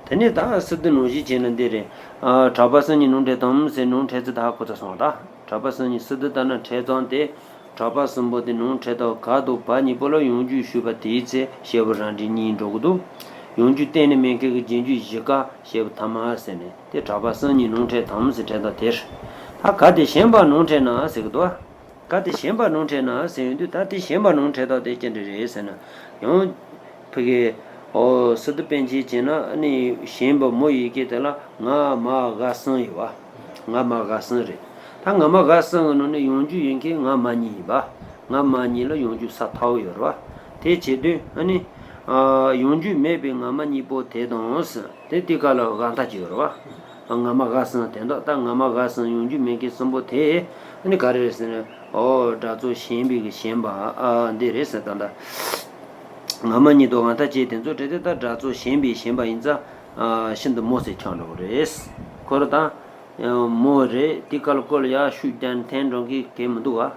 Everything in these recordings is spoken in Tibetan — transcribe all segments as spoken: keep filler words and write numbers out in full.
དེ་ནས་ད་སི་ཏུ་ནང་བཞིན་བྱས་ན་འདི་རེད། ཨ། གྲགས་པ་གསུམ་གཉིས་ནང་བྲལ་དང་ཟེར། ནང་བྲལ་ཚུལ་ད་ཧ་གོ་ཚར་སོང་བ་ད། གྲགས་པ་གསུམ་གཉིས་སི་ཏུ་ལྟར་ན་འཕྲད་ཙམ་སྟེ། གྲགས་པ་གསུམ་པོ་དེ་ནང་བྲལ་དང་ག་དང་བ་གཉིས་པོ་ལ་ཡང་རྒྱུད་ཞུགས་པ་དེའི་ཚེ་ཞེས་པ་རང་འགྲེལ་གཉིས་འགྲོ་གི་འདུག། ཡང་རྒྱུད་གཏན་ནས་མེད་མཁན་གྱི་རྗེས་འཇུག་བཞི་ཀ་ཞེས་པ་ཐ་མ་ཟེར་ནས་དེ་གྲགས་པ་གསུམ་གཉིས་ནང་བྲལ་དང་ཟེར་འཕྲད་དང་དེར། ད་གལ་ཏེ་ཞེན་པ་ནང་བྲལ་ན་ཟེར་གི་འདུག་ཨ། གལ་ཏེ་ཞེན་པ་ནང་བྲལ་ན་ཟེར་ཡོང་དུས་ད་དེ་ཞེན་པ་ནང་བྲལ་དང་དེ་ཅི་འདྲ་རེད་ཟེར་ན། ཡང་ཕ་གི། ཨོ། སི་ཏུ་པཎ་ཆེན་བྱས་ན་ཨ་ནི་ཞེན་པ་མོ་ཡི་གེ་དེ་ལ་ང་མ་ག་གསུམ་ཡོད་པ། ང་མ་ག་གསུམ་རེད། ད་ང་མ་ག་གསུམ་གི་ནང་ནས་ཡང་རྒྱུད་ཡིན་མཁན་ང་མ་གཉིས་ཡིན་པ། ང་མ་གཉིས་ལ་ཡང་རྒྱུད་ས་ཐག་པོ་ཡོད་རེད་པ། དེ་བྱེད་དུས་ཨ་ནི། ཨ། ཡང་རྒྱུད་མེད་པའི་ང་མ་གཉིས་པོ་དེ་དང་ཟེར། དེ་དེ་ག་ལ་ག་མཐའ་གཅིག་ཡོད་རེད་པ། ང་མ་ག་གསུམ་དེ་འདྲ་ད་ང་མ་ག་གསུམ་ཡང་རྒྱུད་མེད་མཁན་གསུམ་པོ་དེ་ཨ་ནི་ག་རེ་རེད་ཟེར་ན། ཨོ། སྒྲ་རྩོལ་ཞེན་པའི་གི་ཞེན་པ། ཨ། འདི་རེད་ཟེར་ད་ལྟ། ང་མ་གཉིས་དང་ག་མཐའ་གཅིག་དེ་ཚོ་བྲལ་ཏེ་ད་སྒྲ་རྩོལ་ཞེན་པའི་ཞེན་པ་ཡིན་ཙང་། ཨ། ཤིན་ཏུ་མོ་ཟེར་ཆགས་འགྲོ་གི་རེད། ཁོ་ར་དང་། མོ་རེད། དེ་ག་ལ་ཁོ་ལ་ཡ་ཤུགས་རྒྱག་འཐེན་འགྲོ་མཁན་གང་མི་འདུག་ག།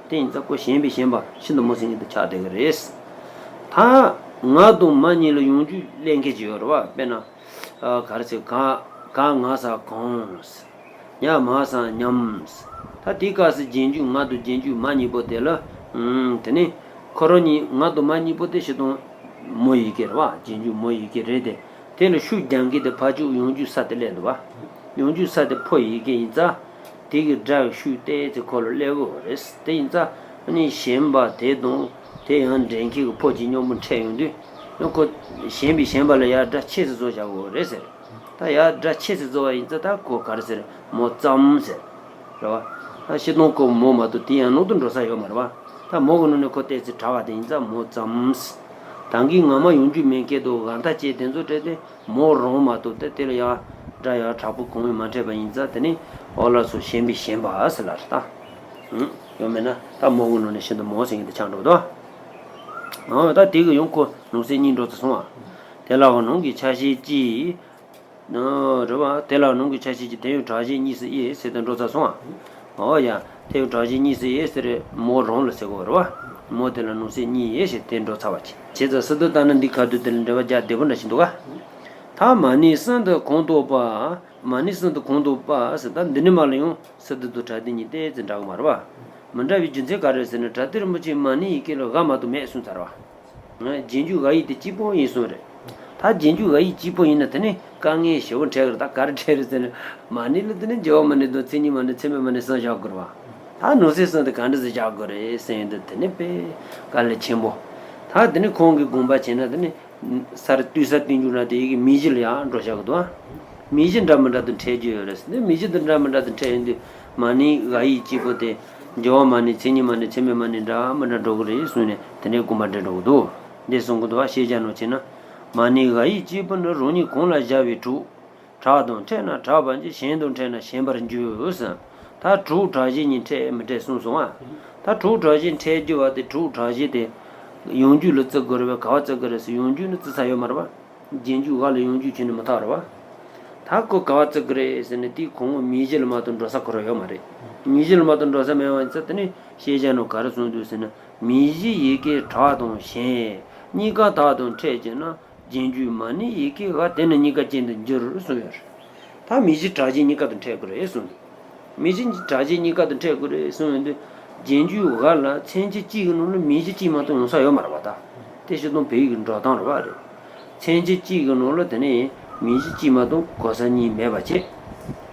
དེ་ཡིན་ཙང་ཁོ་ཞེན་པའི་ཞེན་པ་ཤིན་ཏུ་མོ་ཟེར་མཁན་དེ་ཆགས་བསྡད་གི་རེད། ད་ང་དང་མ་གཉིས་ལ་ཡང་རྒྱུད་ལེན་མཁན་ཅིག་ཡོད་རེད་པ། དཔེར་ན། ཨ། ག་རེ་ཟེར། ག་ག་ང་ས་གང་། ཉ་མ་ས་ཉམས། ད་དེའི་སྐབས་སུ་རྗེས་འཇུག་ང་དང་རྗེས་འཇུག་མ་གཉིས་པོ་དེ་ལ། ཨུམ། དེ་ནི་ཁོ་རང་གཉིས་ང་དང་མ་གཉིས་པོ་དེ་སྤྱིར་བཏང་མོ་ཡི་གེ་རེད་པ། རྗེས་འཇུག་མོ་ཡི་གེ་རེད་དེ། དེ་ལ་ཤུགས་རྒྱག་མཁན་དེ་ཕར་ཕྱོགས་ཡང་རྒྱུད་ས་དེ་སླེབས་འདུག་པ། ཡང་རྒྱུད་ས་དེ་ཕོ་ཡི་གེ་ཡིན་ཙང་། དེ་གི་སྒྲ་གི་ཤུགས་ཏོག་ཙམ་ཁོ་ལ་སླེབས་ཀྱི་ཡོད་རེད། དེ་ཡིན་ཙང་ཨ་ནི་ཞེན་པ་དེ་དང་དེ་ཡང་འདྲེན་མཁན་གྱི་ཕོ་གཅིག་མཉམ་པོ་འཕྲད་ཡོང་དུས། ཡང་ཁོ་ཞེན་པའི་ཞེན་པ་ལ་ཡར་སྒྲ་ཆེ་ཙམ་བཟོ་བཞག་གི་ཡོད་རེད་ཟེར། ད་ཡར་སྒྲ་ཆེ་ཙམ་བཟོ་བ་ཡིན་ཙང་ད་ཁོ་ག་རེ་ཟེར། མོ་ཙམ་ཟེར། རེད་པ། ད་སྤྱིར་བཏང་ཁོ་མོ་མ་གཏོགས་དེ་ཡང་ནང་དུ་འགྲོ་ས་ཡོད་མ་རེད་པ། ད་མོ་གི་ནང་ནས་ཁོ་ཏོག་ཙམ་དྲག་པ་དེ་ཡིན་ཙང་མོ་ཙམ་ཟེར། ད་གིན་ང་མ་ཡང་རྒྱུད་མེད་མཁན་དང་ག་མཐའ་གཅིག་དེ་ཚོ་བྲལ་ཏེ། མོ་རང་མ་གཏོགས་ཏེ་དེ་ལ་ཡང་སྒྲ་ཡང་དྲག་པོ་གང་ཡང་མ་འཕྲད་པ་ཡིན་ཙང་དེ་ནི་ཨོ་ལགས་སོ་ཞེན་པའི་ཞེན་པ་ཟེར་ལབ་རེད་ད། ཡང་མིན་ན་ད་མོ་གི་ནང་ནས་ཤིན་ཏུ་མོ་ཟེར་མཁན་དེ་ཆགས་འགྲོ་གི་འདུག། ཨོ་ད་དེ་གི་ཡང་ཁོ་ནང་གསེས་གཉིས་འགྲོ་ཚར་སོང་ཨ། དེ་ལ་ནང་གི་ཆ་ཤས་གཅིག། ཨོ་རེད་པ། དེ་ལ་ནང་གི་ཆ་ཤས་གཅིག་དེ་ཡང་གྲགས་ཆེན་གཉིས་སུ་དབྱེ་ཟེར་དེ་འགྲོ་ཚར་སོང་ཨ། ཨོ་ཡ། དེ་ཡང་གྲགས་ཆེན་གཉིས་སུ་དབྱེ་ཟེར་མོ་རང་ལ་ཟེར་གོ་རེད་པ། མོ་དེ་ལ་ནང་གསེས་གཉིས་དབྱེ་ཞེས་དེ་འགྲོ་ཚར་བ་ཅིག་བྱས་ཙང་སི་ཏུ་ལྟར་ན་འདི་ཁ་ཐུག་དེ་ལ་འགྲེལ་པ་རྒྱག་བདེ་པོ་འདྲ་ཞིག་འདུག་ག། ད་མ་ཎི་གསུམ་དུ་གང་རྟོགས་པ། མ་ཎི་གསུམ་དུ་གང་རྟོགས་པ་ཟེར། ད་འདི་ནས་མར་ལ་ཡང་སི་ཏུ་དང་བྲག་སྡེ་གཉིས་ཏོག་ཙམ་འདྲ་གི་མ་རེད་པ། མི་འདྲ་བའི་རྒྱུ་མཚན་ག་རེ་ཟེར་ན་བྲག་སྡེ་རིན་པོ་ཆེས་མ་ཎི་ཡི་གེ་ལ་འ་མ་གཏོགས་མེད་གསུངས་ཚར་བ། རྗེས་འཇུག་འ་ཡིག་དེ་གཅིག་པོ་ཡིན་གསུངས་རེད། ད་རྗེས་འཇུག་འ་ཡིག་གཅིག་པོ་ཡིན་ན་དེ་ནི་དཀའ་ངལ་ཞེ་པོ་འཕྲད་ཀྱི་རེད། ད་ག་རེ་འཕྲད་རེད་ཟེར་ན། མ་ཎི་ལ་དེ་ནི་རྒྱལ་བ་མ་ཎི་དང་མཚན་ཉིད་མ་ཎི་མཚན་མེད་མ་ཎི་གསུམ་བཞག་དགོས་རེད་པ། ད་ནང་གསེས་གསུམ་དེ་ག་འདྲ་ཟེར་བཞག་དགོས་རེད་ཟེར་ཡོང་དུས་དེ་ནི་དཔེ་དཀའ་ལས་ཆེན་པོ། ད་དེ་ནི་ཁོང་གི་དགོངས་པ་བྱས་ན་དེ་ནི། སར་ཏུ་ས་ཏུ་འཇུག་ན་དེ་ཡི་གེ་མིང་གཞི་ལ་ཡང་འགྲོ་བཞག་གི་འདུག་ཨ། མིང་གཞི་འདྲ་མི་འདྲ་དུ་འཕྲད་རྒྱུ་ཡོད་རེད། འདི་མིང་གཞི་དེ་འདྲ་མི་འདྲ་དུ་འཕྲད་ཡོང་དུས་མ་ཎི་འ་ཡིག་གཅིག་པོ་དེ་རྒྱལ་བ་མ་ཎི་མཚན་ཉིད་མ་ཎི་མཚན་མེད་མ་ཎི་འདྲ་མི་འདྲ་འགྲོ་གི་རེད་གསུངས་ནས་དེ་ནས་དགོངས་པ་འགྲེལ་འགྲོ་གི་འདུག། འདི་གསུང་གི་འདུག་བ། ཤེས་བྱ་ནང་བྱས་ན། མ་ཎི་འ་ཡིག་གཅིག་པུ་ནི་རང་ཉིད་གང་ལ་བཞག་པའི་དྲུག། གྲགས་དང་འཕྲད་ན་གྲགས་པར་འགྱུར། ཞེན་དང་འཕྲད་ན་ཞེན་པར་འགྱུར་ཟེར། ད་དྲུག་གྲགས་ཆེན་གཉིས་འཕྲད་མི་འཕྲད་གསུངས་སོང་ཨ། ད་དྲུག་གྲགས་ཆེན་འཕྲད་རྒྱུ་བ་དེ་དྲུག་གྲགས་ཆེན་དེ་ཡང་རྒྱུད་ལ་བརྩི་དགོས་རེད་པས། ག་བ་བརྩི་དགོས་རེད་ཟེར་ཡང་རྒྱུད་ནི་བརྩི་ས་ཡོད་མ་རེད་པ། རྗེས་འཇུག་འ་ལ་ཡང་རྒྱུད་ཁྱོན་ནས་མི་ཐག་རེད་པ། ད་ཁོ་ག་བ་བརྩི་དགོས་རེད་ཟེར་ན་དེའི་གོང་འོག་མིང་གཞི་ལ་མ་གཏོགས་འགྲོ་ས་ཁོ་རང་ཡོད་མ་རེད། མིང་གཞི་ལ་མ་གཏོགས་འགྲོ་ས་མེད་པ་ཡིན་ཙང་དེ་ནི་ཤེས་བྱ་ནང་ག་རེ་གསུངས་འདུག་ཟེར་ན། མིང་གཞི་ཡི་གེ་གྲགས་དང་ཞེན་གཉིས་ཀ་དག་ཏུ་འཕྲད་ཀྱི་ན། རྗེས་འཇུག་མ་ཎི་ཡི་གེ་འ་དེ་ནི་གཉིས་ཀ་ཅན་དུ་འགྱུར་གསུངས་ཡོད་རེད། ད་མིང་གཞི་གྲགས་ཆེན་གཉིས་ཀ་དང་འཕྲད་དགོས་རེད་གསུངས་འདུག། མིང་གཞི་གྲགས་ཆེན་གཉིས་ཀ་དང་འཕྲད་དགོས་རེད་གསུངས་ཡོད་དུས། རྗེས་འཇུག་འ་ལ་མཚན་གཞི་གཅིག་གི་ནང་ལ་མིང་གཞི་གཅིག་མ་གཏོགས་ཡོང་ས་ཡོད་མ་རེད་པ་ད། དེ་སྤྱིར་བཏང་བོད་ཡིག་གི་འགྲོ་སྟངས་རེད་པ་རེད། མཚན་གཞི་གཅིག་གི་ནང་ལ་དེ་ནས་མིང་གཞི་གཅིག་མ་གཏོགས་གོ་ས་གཉིས་མེད་པ་བྱས།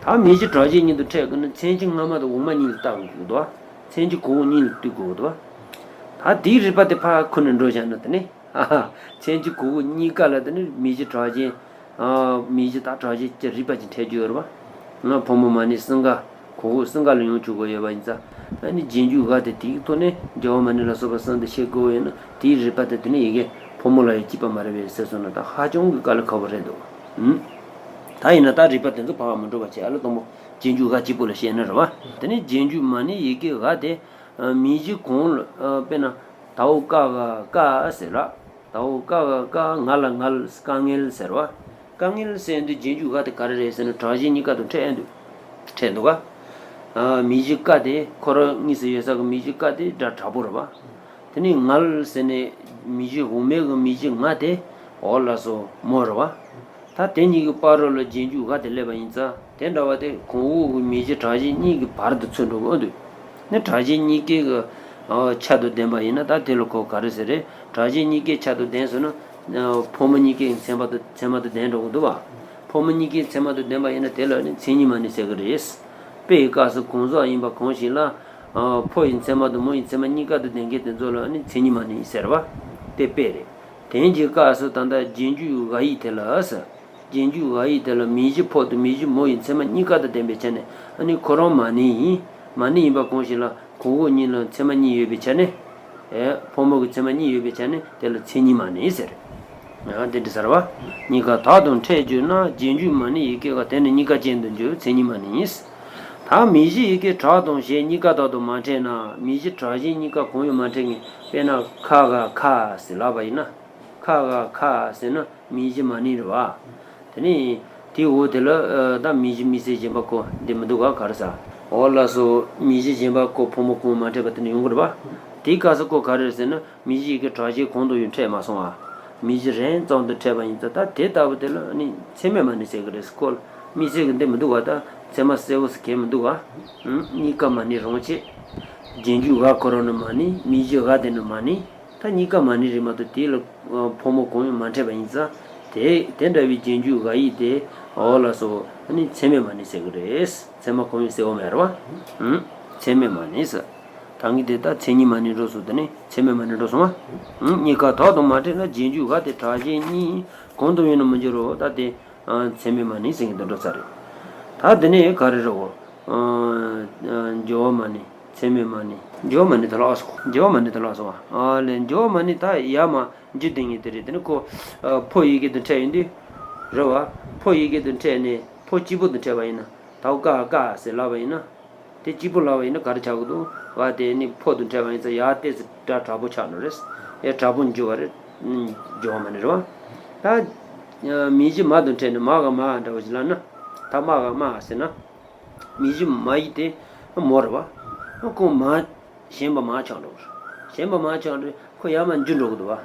ད་མིང་གཞི་གྲགས་ཆེན་གཉིས་དང་འཕྲད་དགོས་ན་མཚན་གཞི་སྔ་མ་དང་འོག་མ་གཉིས་ལ་བལྟ་དགོས་འདུག་པ། མཚན་གཞི་གོང་འོག་གཉིས་ལ་བལྟ་དགོས་འདུག་པ། ད་དེའི་རིགས་པ་དེ་ཕར་ཁུར་ནས་འགྲོ་བཞག་ན་དེ་ནས། ཨ་ཧ། མཚན་གཞི་གོང་འོག་གཉིས་ཀ་ལ་དེ་ནི་མིང་གཞི་གྲགས་ཆེན། ཨ། མིང་གཞི་དང་གྲགས་ཆེན་གྱི་རིགས་པ་ཅིག་འཕྲད་རྒྱུ་ཡོད་རེད་པ། ང་ཕོ་མོ་མ་ཎི་གསུམ་ཀ། གོང་འོག་གསུམ་ཀ་ལ་ཡང་ཆོག་གི་ཡོད་པ་ཡིན་ཙང་། ཨ་ནི་རྗེས་འཇུག་འ་དེ་དེའི་ཐོག་ནས་རྒྱལ་བ་མ་ཎི་ལ་སོགས་པ་གསུམ་དུ་ཤེས་དགོས་པ་ཡིན་ན་དེའི་རིགས་པ་དེ་དེ་ནི་ཡི་གེ་ཕོ་མོ་ལ་ཡང་གཅིག་པ་མ་རེད་པས་ཟེར་སོང་ན་ད་ཧ་ཅང་གི་དཀའ་ལས་ཁག་པོ་རེད་འདུག། ཨུམ། ད་ཡིན་ན་ད་རིགས་པ་དེ་ཚོ་ཕར་མི་འགྲོ་བ་བྱས། ཨ་ལ་དང་པོ་རྗེས་འཇུག་འ་གཅིག་པོ་ལ་བཤད་ན་རེད་པ། དེ་ནི་རྗེས་འཇུག་མ་ཎི་ཡི་གེ་འ་དེ། ཨ། མིང་གཞི་གོང་ལ། ཨ། དཔེར་ན། ད་འོག་ཀ་འ་དཀའ་ཟེར་ར། ད་འོག་ཀ་འ་དཀའ། ང་ལ་ངལ། དཀའ་ངལ་ཟེར་བ། དཀའ་ངལ་ཟེར་དུས་རྗེས་འཇུག་འ་དེ་ག་རེ་རེད་ཟེར་ན་གྲགས་ཆེན་གཉིས་ཀ་དང་འཕྲད་འདུག། འཕྲད་འདུག་ག། ཨ། མིང་གཞི་ཀ་དེ་ཁོ་རང་གཉིས་སུ་ཡོད་ས་གི་མིང་གཞི་ཀ་དེ་སྒྲ་དྲག་པོ་རེད་བ། དེ་ནས་ངལ་ཟེར་ནས་མིང་གཞི་འོག་མའི་གི་མིང་གཞི་ང་དེ་འོ་ལགས་སོ་མོ་རེད་བ། ད་དེ་གཉིས་ཀྱི་བར་རོ་ལ་རྗེས་འཇུག་འགའ་དེ་སླེབས་པ་ཡིན་ཙང་། དེ་འདྲ་བ་དེ་གོང་འོག་གི་མིང་གཞི་གྲགས་ཆེན་གཉིས་ཀྱི་བར་དུ་ཚུད་འགྲོ་གི་འོ་འདུག་ནི་གྲགས་ཆེན་གཉིས་ཀའི་གི་ཨ་ཆ་དུ་ལྡན་པ་ཡིན་ན། ད་དེ་ལ་ཁོ་ག་རེ་ཟེར་རེད། གྲགས་ཆེན་གཉིས་ཀའི་ཆ་དུ་ལྡན་ཟེར་ན། ཨ་ཕོ་མོ་གཉིས་ཀའི་མཚན་མ་དུ་མཚན་མ་དུ་ལྡན་འགྲོ་གི་འདུག་བ། ཕོ་མོ་གཉིས་ཀའི་མཚན་མ་དུ་ལྡན་པ་ཡིན་ན། དེ་ལ་ནི་མཚན་ཉིད་མ་ནི་ཟེར་གི་རེད། དཔེའི་སྐབས་སུ་གང་ཟག་ཡིན་པ་གང་ཞིག་ལ། ཨ་ཕོ་ཡི་མཚན་མ་དང་མོ་ཡི་མཚན་མ་གཉིས་ཀ་དུ་ལྡན་མཁན་དེ་ཚོ་ལ་ནི་མཚན་ཉིད་མ་ནི་ཟེར་བ། དེ་དཔེ་རེད། དེང་གི་སྐབས་སུ་ད་ལྟ་རྗེས་འཇུག་འགའ་ཡིས་དེ་ལ་ཟེར། རྗེས་འཇུག་འགའ་ཡིས་དེ་ལ་མིང་གཞི་ཕོ་དང་མིང་གཞི་མོ་ཡི་མཚན་མ་གཉིས་ཀ་དང་ལྡན་པའི་ཆ་ནས། ཨ་ནི་ཁོ་རང་མ་ནི་ཡིན། མ་ནི་ཡིན་པ་གང་ཞིག་ལ་གོང་འོག་གཉིས་ལ་མཚན་མ་གཉིས་ཡོད་པའི་ཆ་ནས། ཨེ་ཕོ་མོ་གི་མཚན་མ་གཉིས་ཡོད་པའི་ཆ་ནས་དེ་ལ་མཚན་ཉིད་མ་ནི་ཟེར། ཡང་དེ་འདྲ་ཟེར་བ། གཉིས་ཀ་དག་དང་ཕྲད་གྱུར་ན། རྗེས་འཇུག་མ་ནི་ཡི་སྐད་ཀ་དེ་ནི་གཉིས་ཀ་ཅན་དུ་འགྱུར། མཚན་ཉིད་མ་ནི་ཡིན། ད་མིང་གཞི་ཡི་གེ་གྲགས་དང་ཞེས་གཉིས་ཀ་དག་དང་མ་ཕྲད་ན། མིང་གཞི་གྲགས་ཆེན་གཉིས་ཀ་གང་ཡང་མ་ཕྲད་མཁན། དཔེར་ན་ཁ་ག་ཁ་ཟེར་ལབ་པ་ཡིན་ན། ཁ་ག་ཁ་ཟེར་ན་མིང་གཞི་མ་ནི་རེད་བ། དེ་ནི་དེའི་འོག་དེ་ལ་ཨ་ད་མིང་གཞི་དམིགས་བསལ་གཞན་པ་ཁོ་འདི་མི་འདུག་ག་ག་རེ་ཟ། འོ་ལགས་སོ། མིང་གཞི་གཞན་པ་ཁོ་ཕོ་མོ་གང་མ་ཕྲད་པ་དེ་ནི་ཡོང་གི་རེད་བ། དེའི་སྐབས་སུ་ཁོ་ག་རེ་རེད་ཟེར་ན། མིང་གཞི་ཡི་གེ་གྲགས་ཆེན་གང་དུ་ཡང་ཕྲད་མ་སོང་བ། མིང་གཞི་རང་ཙམ་དུ་ཕྲད་པ་ཡིན་ཙང་། ད་དེ་ལྟ་བུ་དེ་ལ་ནི་མཚན་མེད་མ་ནི་ཟེར་གི་རེད། ཁོ་ལ་དམིགས་བསལ་གྱི་འདི་མི་འདུག་བ། ད་མཚན་མ་གསལ་བོ་ཟེར་མཁན་མི་འདུག་བ། ཨང་། གཉིས་ཀ་མ་ནི་རང་ཆས། རྗེས་འཇུག་འགའ་ཁོ་རང་ནི་མ་ནི། མིང་གཞི་འགའ་དེ་ནི་མ་ནི། ད་གཉིས་ཀ་མ་ནི་རེད་མ་གཏོགས་དེ་ལ་ཕོ་མོ་གང་ཡང་མ་ཕྲད་པ་ཡིན་ཙང་། དེ་དེ་འདྲ་བའི་རྗེས་འཇུག་འགའ་ཡིས་དེ། འོ་ལགས་སོ། ཨ་ནི་མཚན་མེད་མ་ནི་ཟེར་གི་རེད། མཚན་མ་གང་ཡང་གསལ་བོ་མེད་རེད་བ། ཨང་། མཚན་མེད་མ་ནི་ཟེར། ད་གིན་དེ་ད་མཚན་ཉིད་མ་ནི་འགྲོ་སོང་། དེ་ནི་མཚན་མེད་མ་ནི་འགྲོ་སོང་བ། ཨང་། གཉིས་ཀ་དག་དང་མ་ཕྲད་ན། རྗེས་འཇུག་འགའ་དེ་གྲགས་ཆེན་གཉིས། གང་དུ་ཡང་ནི་མི་འགྱུར་རོ། ད་དེ་ཨ་མཚན་མེད་མ་ནི་ཟེར་མཁན་དེ་འགྲོ་ཚར་རེད། ད་དེ་ནས་ག་རེ་རེད་གོ། ཨ་འགྱུར་བ་མ་ནི། མཚན་མེད་མ་ནི། འགྱུར་བ་མ་ནི་དེ་ལ་ཨ་སོ། འགྱུར་བ་མ་ནི་དེ་ལ་ཨ་སོ་བ། ཨ་ལས་འགྱུར་བ་མ་ནི་ད་ཡར་མར་འགྱུར་བསྡད་མཁན་དེ་རེད། དེ་ནི་ཁོ་ཨ་ཕོ་ཡི་གེ་དང་ཕྲད་ཡོང་དུས་རེད་བ། ཕོ་ཡི་གེ་དང་ཕྲད་ནས་ཕོ་གཅིག་པོ་དང་ཕྲད་པ་ཡིན་ན། ད་ཀ་ཀ་ཟེར་ལབ་པ་ཡིན་ན། དེ་གཅིག་པོ་ལབ་པ་ཡིན་ན་ག་རེ་ཆགས་ཀྱི་འདུག་བ། དེ་ནི་ཕོ་དང་ཕྲད་པ་ཡིན་ཙང་ཡར་ཏོག་ཙམ་སྒྲ་དྲག་པོ་ཆགས་ནི་རེད། ཡ་དྲག་པོ་འགྱུར་བ་རེད། ཨུམ། འགྱུར་བ་མ་ནི་རེད་བ། ད་མིང་གཞི་མ་དང་ཕྲད་ནས་མ་ག་མ་འདྲ་བོ་ཞིག་ལབ་ན། ད་མ་ག་མ་ཟེར་ན། མིང་གཞི་མ་ཡིས་དེ་མོ་རེད་བ། ཁོ་མ་གཞན་པ་མ་ཆགས་འགྲོ་གི་རེད། གཞན་པ་མ་ཆགས་འགྲོ། ཁོ་ཡར་མར་འགྱུར་འགྲོ་གི་འདུག་བ།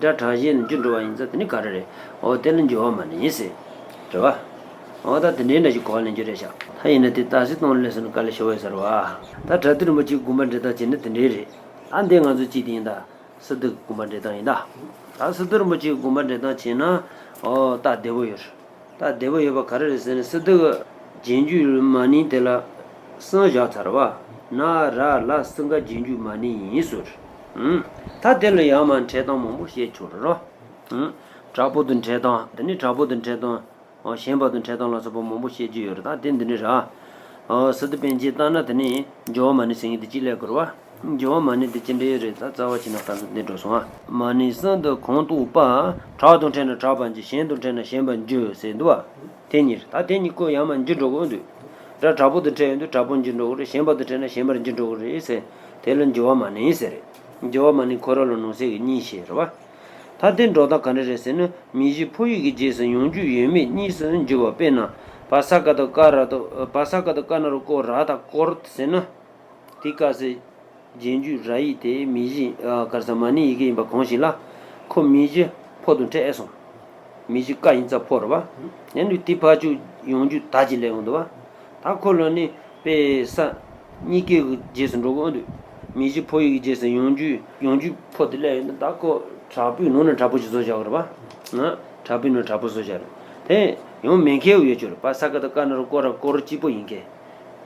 སྒྲ་གྲགས་ཆེན་ལ་འགྱུར་འགྲོ་བ་ཡིན་ཙང་། དེ་ནི་ག་རེ་རེད། འོ་དེ་ལ་འགྱུར་བ་མ་ནི་ཡིན་ཟེར། རེད་བ། འོ་ད་དེ་འདྲའི་འདྲ་ཞིག་གོ་བ་ལེན་རྒྱུ་རེད་ཤག་ད་ཡིན་ན་དེ་ཏ་སི་སྟོང་ལས་སུ་ནི་དཀའ་ལས་ཞེ་པོ་ཡོད་ས་རེད་བ། ད་གྲྭ་བསྟན་རིན་པོ་ཆེའི་དགོངས་པ་འགྲེལ་སྟངས་བྱས་ན་དེ་འདྲའི་རེད། ཨ་འདི་ང་ཚོ་གཅིག་དེ་ཡིན་ད། སི་ཏུ་གི་དགོངས་པ་འགྲེལ་སྟངས་ཡིན་ད། ད་སི་ཏུ་རིན་པོ་ཆེའི་དགོངས་པ་འགྲེལ་སྟངས་བྱས་ན། འོ་ད་བདེ་པོ་ཡོད་རེད། ད་བདེ་པོ་ཡོད་པ་ག་རེ་རེད་ཟེར་ན། སི་ཏུ་གི་རྗེས་འཇུག་མ་ནི་དེ་ལ་གསུམ་བཞག་ཚར་བ། ན་ར་ལ་གསུམ་ཀ་རྗེས་འཇུག་མ་ནི་ཡིན་ཟེར། ཨུམ། ད་དེ་ལ་ཡར་མར་འཕྲད་སྟངས་མང་པོ་བཤད་ཆོག་རེད་རོ། ཨུམ། དྲག་པོ་དང་འཕྲད་སྟངས། དེ་ནི་དྲག་པོ་དང་འཕྲད་སྟངས། འོ་ཞན་པ་དང་འཕྲད་སྟངས་ལ་སོགས་པ་མང་པོ་བཤད་རྒྱུ་ཡོད་རེད། ད་དེ་འདི་འདྲ་རེད། འོ་སི་ཏུ་པཎ་ཆེན་ལྟར་ན་དེ་ནི་འགྱུར་བ་མ་ནི་ཟེར་མཁན་དེ་གཅིག་སླེབས་དགོས་རེད་བ། འགྱུར་བ་མ་ནི་དེ་ཅི་འདྲ་ཡོད་རེད། ད་རྩ་བ་ཆེ་ན་ག་ཚོད་འདི་འགྲོ་སོང་ཨ། མ་ནི་གསུམ་དུ་གང་རྟོགས་པ། དྲག་དང་ཕྲད་ན་དྲག་པར་འགྱུར། ཞན་དང་ཕྲད་ན་ཞན་པར་འགྱུར་ཟེར་འདུག་བ། དེ་གཉིས་རེད། ད་དེ་གཉིས་ཀོ་ཡར་མར་འགྱུར་འགྲོ་གི་འོང་དུས། སྒྲ་དྲག་པོ་དང་འཕྲད་ཡོང་དུས་དྲག་པོར་འགྱུར་འགྲོ་གི་རེད། ཞན་པ་དང་འཕྲད་ན་ཞན་པར་འགྱུར་འགྲོ་གི་རེད་ཟེར། དེ་ལ་འགྱུར་བ་མ་ནི་ཟེར་རེད། འགྱུར་བ་མ་ནི་ཁོ་རང་ལ་ནང་གསེས་ཀྱི་གཉིས་བཤད་རེད་བ། ད་དེ་འགྲོ་སྟངས་ག་འདྲ་རེད་ཟེར་ན། མིང་གཞི་ཕོ་ཡི་གི་རྗེས་སུ་ཡང་འཇུག་ཡོད་མེད་གཉིས་སུ་འགྱུར་བ། དཔེར་ན། བ་ས་ཀ་བཏགས་སྐ་ར་བཏགས། བ་ས་ཀ་བཏགས་སྐ་ན་རོ་སྐོ་ར་བཏགས་སྐོར་ཟེར་ན། དེ་སྐབས་སུ་རྗེས་འཇུག་ར་ཡིས་དེ་མིང་གཞི་ཨ་ག་རེ་ཟ། མ་ནི་ཡི་གེ་ཡིན་པ་གང་ཞིག་ལ། ཁོ་མིང་གཞི་ཕོ་དང་འཕྲད་སོང་། མིང་གཞི་ཀ་ཡིན་ཙང་ཕོ་རེད་བ། ཡང་ནི་དེ་ཕར་ཕྱོགས་ཡང་འཇུག་ད་ཅིག་སླེབས་ཡོང་འདུག་བ། ད་ཁོ་ལ་ནི་དཔེ་ས་གཉིས་ཀའི་རྗེས་སུ་འགྲོ་གི་འོང་དུས། མིང་གཞི་ཕོ་ཡི་གི་རྗེས་སུ་ཡང་འཇུག་ཡང་འཇུག་ཕོ་དེ་སླེབས་ཡོང་དུས། ད་ཁོ་དྲག་པོའི་ནང་ནས་དྲག་པོ་ཞིག་བཟོ་བཞག་གི་རེད་བ། ང་དྲག་པོའི་ནང་དྲག་པོ་བཟོ་བཞག་རེད། དེ་ཡང་མེད་མཁན་ཡོད་ཆོག་རེད། བ་ས་ཀ་བཏགས་སྐ་ན་རོ་སྐོ་ར་སྐོར་གཅིག་པོ་ཡིན་མཁན།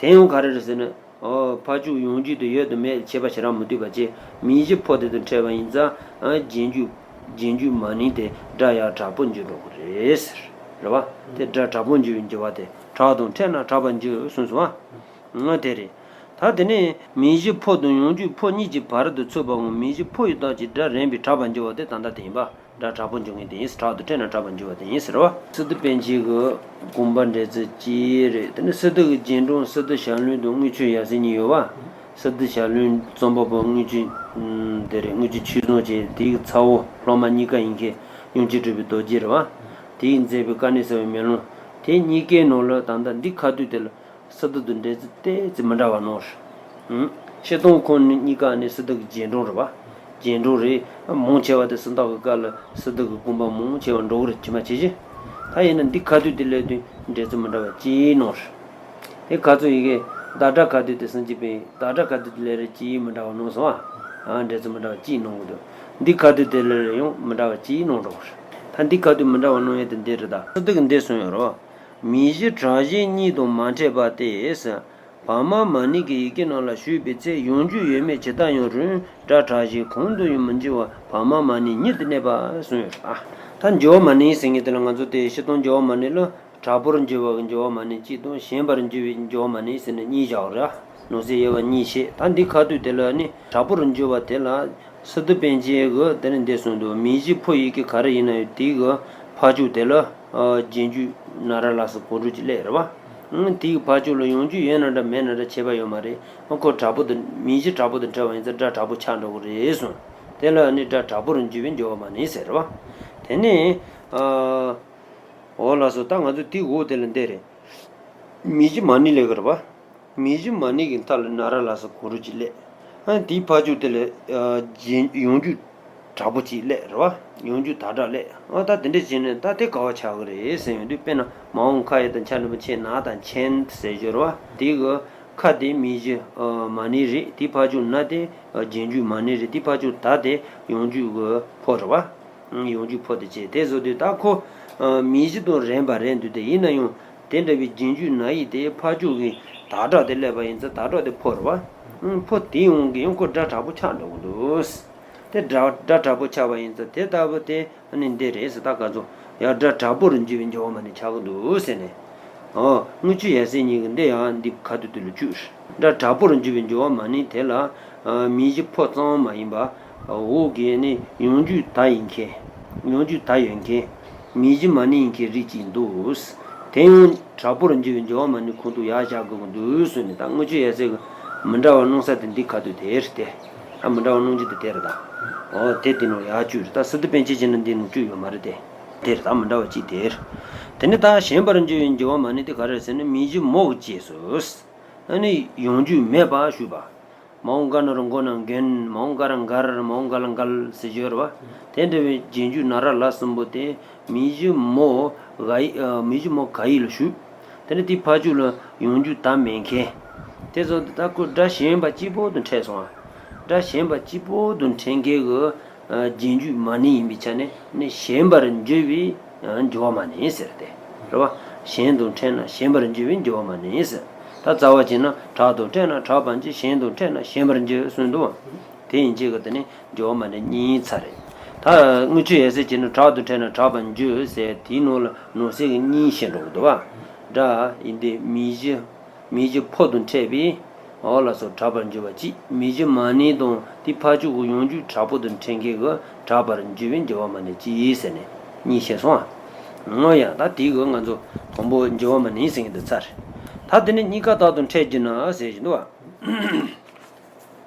དེ་ཡང་ག་རེ་རེད་ཟེར་ན། ཨོ་ཕར་ཕྱོགས་ཡང་འཇུག་དེ་ཡོད་དང་མེད་ཁྱད་པར་ཞེ་དྲག་མི་འདུག་པ་བྱས། མིང་གཞི་ཕོ་དེ་དང་འཕྲད་པ་ཡིན་ཙང་། ཨ་རྗེས་འཇུག་རྗེས་འཇུག་མ་ནི་དེ་སྒྲ་ཡང་དྲག་པོར་འགྱུར་འགྲོ་གི་རེད་ཟེར། རེད་བ། དེ་སྒྲ་དྲག་པོར་འགྱུར་བའི་འགྱུར་བ་དེ། དྲག་དང་ཕྲད་ན་དྲག་པར་འགྱུར་གསུངས་སོང་བ། ང་དེ་རེད། ད་དེ་ནས་མིང་གཞི་ཕོ་དང་ཡང་འཇུག་ཕོ་གཉིས་ཀྱི་བར་དུ་ཚུད་པའམ། མིང་གཞི་ཕོ་ཡི་རྟགས་ཀྱིས་སྒྲ་རན་པའི་དྲག་པར་འགྱུར་བ་དེ་ད་ལྟ་དེ་ཡིན་པ། སྒྲ་དྲག་པོ་འགྱུར་མཁན་དེ་ཡིན། དྲག་ཏུ་ཕྲད་ན་དྲག་པར་འགྱུར་བ་དེ་ཡིན་ཟེར་བ། སི་ཏུ་པཎ་ཆེན་གྱི་དགོངས་པ་འགྲེལ་ཚུལ་གཅིག་རེད། དེ་ནི་སི་ཏུ་གི་རྗེས་འབྲང་སི་ཏུ་ཞལ་ལུང་དང་དངུལ་ཆུ་ཡབ་སྲས་གཉིས་ཡོད་བ། སི་ཏུ་ཞལ་ལུང་རྩོམ་པ་པོ་དངུལ་ཆུ་དེ་རེད། དངུལ་ཆུ་ཆོས་བཟང་བྱས། དེའི་ཚ་བོ་སློབ་མ་གཉིས་ཀ་ཡིན་མཁན་དབྱངས་ཅན་གྲུབ་པའི་རྡོ་རྗེ་རེད་བ། དེས་མཛད་པའི་དཀའ་གནད་གསལ་བའི་མེ་ལོང་། དེ་གཉིས་ཀའི་ནང་ལ་ད་ལྟ་འདི་ཁ་ཐུག་དེ་ལ། སི་ཏུ་དང་འགྲེལ་ཚུལ་ཏོག་ཙམ་མི་འདྲ་བ་ནོར། ཨང་། སྤྱིར་བཏང་ཁོང་གཉིས་ཀ་ནི་སི་ཏུ་གི་རྗེས་འབྲང་རེད་བ། རྗེས་འབྲང་རེད། མང་ཆེ་བ་དེ་སུམ་རྟགས་ཀྱི་སྐབས་ལ་སི་ཏུ་གི་དགོངས་པ་མང་ཆེ་བ་འགྲོ་གི་རེད། ཇི་མ་ཇི་བཞིན། ད་ཡིན་ན་འདི་ཁ་ཐུག་དེ་སླེབས་དུས་འགྲེལ་ཚུལ་མི་འདྲ་བ་གཅིག་གནང་རེད། དེ་ཁ་ཚུགས་ཡི་གེ་བདག་སྒྲ་ཁ་ཐུག་དེ་སུན་གཅིག་པའི་བདག་སྒྲ་ཁ་ཐུག་དེ་སླེབས་རེད་གཅིག་མི་འདྲ་བ་གནང་སོང་ཨ། ཨ་འགྲེལ་ཚུལ་མི་འདྲ་བ་གཅིག་གནང་གི་འདུག་འདི་ཁ་ཐུག་དེ་སླེབས་རེད་ཡང་མི་འདྲ་བ་གཅིག་གནང་འགྲོ་གི་རེད། ད་འདི་ཁ་ཐུག་མི་འདྲ་བ་གནང་ཡས་དེ་འདི་རེད། ད་སི་ཏུ་གིས་འདི་གསུངས་ཡོད་རེད་བ། མིང་གཞི་གྲགས་གཞི་གཉིས་དང་མ་ཕྲད་པ་སྟེ། བ་མ་མ་ནིང་གི་ཡི་གེ་རྣམས་ལ་ཞུགས་པའི་ཚེ་ཡང་འཇུག་ཡོད་མེད་ཇི་ལྟར་ཡང་རུང་སྒྲ་གྲགས་གཞི་གང་དུ་ཡང་མི་འགྱུར་བར་བ་མ་མ་ནིང་ཉིད་དུ་གནས་པ་གསུངས་ཡོད། ཨ་ད་འགྱུར་བ་མ་ནིང་ཟེར་མཁན་དེ་ལ་ང་ཚོ་དེ་སྤྱིར་བཏང་འགྱུར་བ་མ་ནིང་ལ་དྲག་པོར་འགྱུར་བའི་འགྱུར་བ་མ་ནིང་གཅིག་དང་ཞན་པར་འགྱུར་བའི་འགྱུར་བ་མ་ནིང་ཟེར་ནས་གཉིས་བཞག་རེད། ནང་གསེས་དབྱེ་བ་གཉིས་བྱས། ད་འདི་ཁ་ཐུག་དེ་ལ་ནི་དྲག་པོར་འགྱུར་བ་དེ་ལ་སི་ཏུ་པཎ་ཆེན་གྱིས་དེ་ནི་འདི་གསུངས་འདུག་མིང་གཞི་ཕོ་ཡི་གེ་ག་རེ་ཡིན་ན་ཡང་དེའི་གི་ཕར་ཕྱོགས་དེ་ལ་རྗེས་འཇུག་ན་ར་ལ་སོགས་གང་འགྲོ་གཅིག་སླེབས་རེད་བ། ཨང་དེའི་ཕར་ཕྱོགས་ལ་ཡང་འཇུག་ཡོད་ན་འདྲ་མེད་ན་འདྲ་ཁྱད་པར་ཡོད་མ་རེད། ཨང་ཁོ་དྲག་པོ་དང་མིང་གཞི་དྲག་པོ་དང་ཕྲད་པ་ཡིན་ཙང་སྒྲ་དྲག་པོ་ཆགས་འགྲོ་གི་རེད་གསུངས། དེ་ལ་ནི་སྒྲ་དྲག་པོར་འགྱུར་བའི་འགྱུར་བ་མ་ནིང་ཟེར་རེད་བ། དེ་ནི་ཨ་འོ་ལགས་སོ། ད་ང་ཚོ་དེའི་འོག་དེ་ལ་འདི་རེད། མིང་གཞི་མ་ནིང་སླེབས་གི་རེད་བ། མིང་གཞི་མ་ནིང་གི་མཐའ་ལ་ན་ར་ལ་སོགས་གང་འགྲོ་གཅིག་སླེབས། ཨ་དེའི་ཕར་ཕྱོགས་དེ་ལ་ཨ་རྗེས་ཡང་འཇུག་དྲག་པོ་གཅིག་སླེབས་རེད་བ། ཡང་འཇུག་དག་སྒྲ་སླེབས། ཨ་ད་དེ་འདྲ་བྱས་ནས་ད་དེ་ག་བ་ཆགས་ཀྱི་རེད་ཟེར་ཡོང་དུས་དཔེར་ན་མ་འོངས་ཁ་ཡོད་དང་ཆ་འགྲེང་བུ་ཆེ་ན་དང་ཆེན་ཟེར་ཞོར་བ་དེ་གི་ཁ་དེ་མིང་གཞི་ཨ་མ་ནིང་རེད། དེའི་ཕར་ཕྱོགས་ན་དེ་ཨ་རྗེས་འཇུག་མ་ནིང་རེད། དེའི་ཕར་ཕྱོགས་ད་དེ་ཡང་འཇུག་གི་ཕོ་རེད་བ། ཡང་འཇུག་ཕོ་དེ་བྱས་དེ་བཟོ་དུས་ད་ཁོ་ཨ་མིང་གཞི་དང་རན་པ་རན་འདུག་དེ་ཡིན་ན་ཡང་དེ་འདྲ་བའི་རྗེས་འཇུག་ན་ཡིག་དེ་ཕར་ཕྱོགས་ཀྱི་དག་སྒྲ་དེ་སླེབས་པ་ཡིན་ཙང་དག་སྒྲ་དེ་ཕོ་རེད་བ། ཨང་ཕོ་དེའི་དབང་གིས་ཡང་ཁོ་སྒྲ་དྲག་པོ་ཆགས་འགྲོ་གི་འདུག་དེ་སྒྲ་སྒྲ་དྲག་པོ་ཆགས་པ་ཡིན་ཙང་དེ་ལྟ་བུ་དེ་ཨ་ནི་འདི་རེད་ཟེར། ད་ག་ཚོད་ཡང་སྒྲ་དྲག་པོར་འགྱུར་བའི་འགྱུར་བ་མ་ནིང་ཆགས་ཀྱི་འདུག་ཟེར་ནས། ཨོ་དངུལ་ཆུ་ཡ་ཟེར་གཉིས་ཀྱི་འདི་ཡང་འདི་ཁ་ཐུག་དེ་ལ་བཅུག་སྒྲ་དྲག་པོར་འགྱུར་བའི་འགྱུར་བ་མ་ནིང་དེ་ལ་ཨ་མིང་གཞི་ཕོ་ཙམ་མ་ཡིན་པ་འོག་གི་ནི་ཡང་འཇུག་ད་ཡིན་མཁན། ཡང་འཇུག་ད་ཡོད་མཁན། མིང་གཞི་མ་ནིང་ཡིན་མཁན་རིགས་གཅིག་འདུག་དེ་ཡང་དྲག་པོར་འགྱུར་བའི་འགྱུར་བ་མ་ནིང་ཁོང་དུ་ཡར་བཞག་དགོས་ཀྱི་འདུག་ཟེར་ནས། ད་དངུལ་ཆུ་ཡ་ཟེར་གྱི་མི་འདྲ་བ་གནང་ས་དེ་འདི་ཁ་ཐུག་དེ་རེད་དེ། ཨ་མི་འདྲ་བ་གནང་རྒྱུ་དེ་དེ་རེད་ད། ཨོ་དེ་དེ་ནང་ཡར་བཅུག་རེད། ད་སི་ཏུ་པཎ་ཆེན་བྱས་ན་འདི་ནང་བཅུག་ཡོད་མ་རེད་དེ། དེ་རེད་ད། མི་འདྲ་བ་གཅིག་དེ་རེད། དེ་ནས་ད་ཞན་པར་འགྱུར་བའི་འགྱུར་བ་མ་ནིང་དེ་ག་རེ་རེད་ཟེར་ན་མིང་གཞི་མོ་གི་རྗེས་སུ། ཨ་ནི་ཡང་འཇུག་མེད་པ་ཞུས་པ། མ་འོངས་ག་ན་རོ་མགོ་ན་མགོན། མ་འོངས་ག་ར་མགར། མ་འོངས་ག་ལ་མགལ་ཟེར་ཞོར་བ། དེ་འདྲ་བའི་རྗེས་འཇུག་ན་ར་ལ་གསུམ་པོ་དེ་མིང་གཞི་མོ་ག་ཡིག་ཨ་མིང་གཞི་མོ་ག་ཡིག་ལ་ཞུགས། དེ་ནས་དེའི་ཕར་ཕྱོགས་ལ་ཡང་འཇུག་ད་མེད་མཁན། དེ་ཚོ་ད་ཁོ་སྒྲ་གཞན་པ་གཅིག་པོ་དང་ཕྲད་སོང་བ། སྒྲ་གཞན་པ་གཅིག་པོ་དང་ཕྲད་མཁན་གྱི་ཨ་རྗེས་འཇུག་མ་ནིང་ཡིན་པའི་ཆ་ནས་ནི་ཞན་པར་འགྱུར་བའི་ཨ་འགྱུར་བ་མ་ནིང་ཟེར་ཏེ། རེད་བ། གཞན་དང་ཕྲད་ན་ཞན་པར་འགྱུར་བའི་འགྱུར་བ་མ་ནིང་ཟེར། ད་རྩ་བ་བྱས་ན་དྲག་དང་ཕྲད་ན་དྲག་པར་འགྱུར། ཞན་དང་ཕྲད་ན་ཞན་པར་འགྱུར་གསུངས་འདུག་བ། དེ་ཡིན་གཅིག་གི་དེ་ནི་འགྱུར་བ་མ་ནིང་གཉིས་ཚར་རེད། ད་དངུལ་ཆུ་ཡ་ཟེར་བྱས་ན་དྲག་དང་ཕྲད་ན་དྲག་པར་འགྱུར་ཟེར། དེའི་ནང་ལ་ནང་གསེས་ཀྱི་གཉིས་བཤད་འགྲོ་གི་འདུག་བ། སྒྲ་ཡིན་ཏེ་མིང་གཞི། མིང་གཞི་ཕོ་དང་ཕྲད་པས། འོ་ལགས་སོ། དྲག་པར་འགྱུར་བ་གཅིག་མིང་གཞི་མ་ནིང་དང་དེའི་ཕར་ཕྱོགས་ཀྱི་ཡང་འཇུག་དྲག་པོ་དང་ཕྲད་མཁན་གྱི་དྲག་པར་འགྱུར་བའི་འགྱུར་བ་མ་ནིང་གཅིག་ཟེར་ནས་གཉིས་བཤད་སོང་ཨ། འོ་ཡ། ད་དེའི་གི་ང་ཚོ་དང་པོ་འགྱུར་བ་མ་ནིང་ཟེར་མཁན་དེ་ཚར། ད་དེ་ནས་གཉིས་ཀ་དག་ཏུ་ཕྲད་གྱུར་ན་ཟེར་བཞིན་འདུག་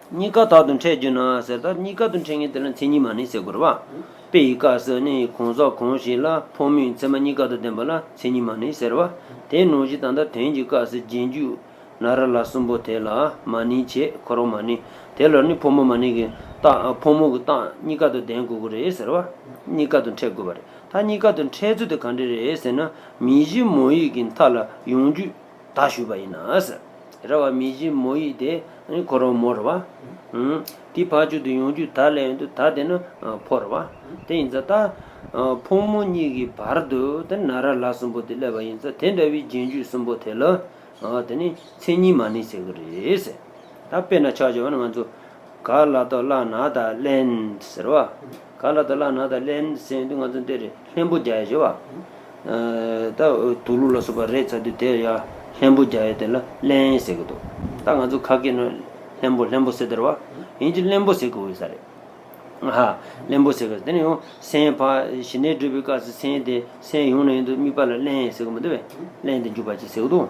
བ། གཉིས་ཀ་དག་ཏུ་ཕྲད་གྱུར་ན་ཟེར། ད་གཉིས་ཀ་དུ་ཕྲད་མཁན་དེ་ལ་མཚན་ཉིད་མ་ནིང་ཟེར་དགོས་རེད་བ། དཔེ་ཡི་སྐབས་སུ་ནི་གང་ཟག་གང་ཞིག་ལ་ཕོ་མོའི་མཚན་མ་གཉིས་ཀ་དང་ལྡན་པ་ལ་མཚན་ཉིད་མ་ནིང་ཟེར་བ། དེ་ནང་བཞིན་ད་ལྟ་དོན་གྱི་སྐབས་སུ་རྗེས་འཇུག་ན་ར་ལ་གསུམ་པོ་དེ་ལ་མ་ནིང་བྱས། ཁོ་རང་མ་ནིང་། དེ་ལ་ནི་ཕོ་མོ་མ་ནིང་གི་རྟགས། ཕོ་མོ་གི་རྟགས་གཉིས་ཀ་དང་ལྡན་དགོས་ཀྱི་རེད་ཟེར་བ། གཉིས་ཀ་དང་ཕྲད་དགོས་པ་རེད། ད་གཉིས་ཀ་དང་ཕྲད་ཚུལ་དེ་ག་འདྲ་རེད་ཟེར་ན། མིང་གཞི་མོ་ཡིག་གི་མཐའ་ལ་ཡང་འཇུག་ད་ཞུས་པ་ཡིན་ན་ཟེར། རེད་བ། མིང་གཞི་མོ་ཡིག་དེ་ཁོ་རང་མོ་རེད་བ། ཨང་། དེའི་ཕར་ཕྱོགས་དུ་ཡང་འཇུག་ད་སླེབས་ཡོང་དུས་ད་དེ་ནི་ཕོ་རེད་བ། དེ་ཡིན་ཙང་ད་ཕོ་མོ་གཉིས་ཀྱི་བར་དུ་དེ་ན་ར་ལ་གསུམ་པོ་དེ་སླེབས་པ་ཡིན་ཙང་དེ་འདྲ་བའི་རྗེས་འཇུག་གསུམ་པོ་དེ་ལ་དེ་ནི་མཚན་ཉིད་མ་ནིང་ཟེར་གི་རེད་ཟེར། ད་དཔེར་ན་ཆ་བཞག་ན་ང་ཚོ་ག་ལ་ཏོ་བླ་ན་ད་བླན་ཟེར་བ། ག་ལ་ཏོ་བླ་ན་ད་བླན་ཟེར་དུས་ང་ཚོ་འདི་རེད། ལྷན་པོ་རྒྱག་ཡ་བྱེད་བ། ཨ་ད་དུག་ལོག་ལ་སོགས་པ་རེད་ཚར་དུས་དེ་ཡ་ལྷན་པོ་རྒྱག་ཡ་དེ་ལ་བླན་ཟེར་གི་འདུག་ད་ང་ཚོ་ཁ་སྐད་ནང་ལྷན་པོ་ལྷན་པོ་ཟེར་དེ་རེད་བ། ཡིན་གྱི་བླན་པོ་ཟེར་གི་འོས་ས་རེད། ཧ། བླན་པོ་ཟེར་གི། དེ་ནས་ཡང་སེམས་ཕ་ཞི་གནས་སྒྲུབ་པའི་སྐབས་སུ་སེམས་དེ་སེམས་ཡོངས་ནས་ཡོང་དུས་དམིགས་པ་ལ་བླན་ཟེར་གི་མི་འདུག་བས། བླན་དུ་འཇུག་པ་ཅིག་ཟེར་གི་འདུག་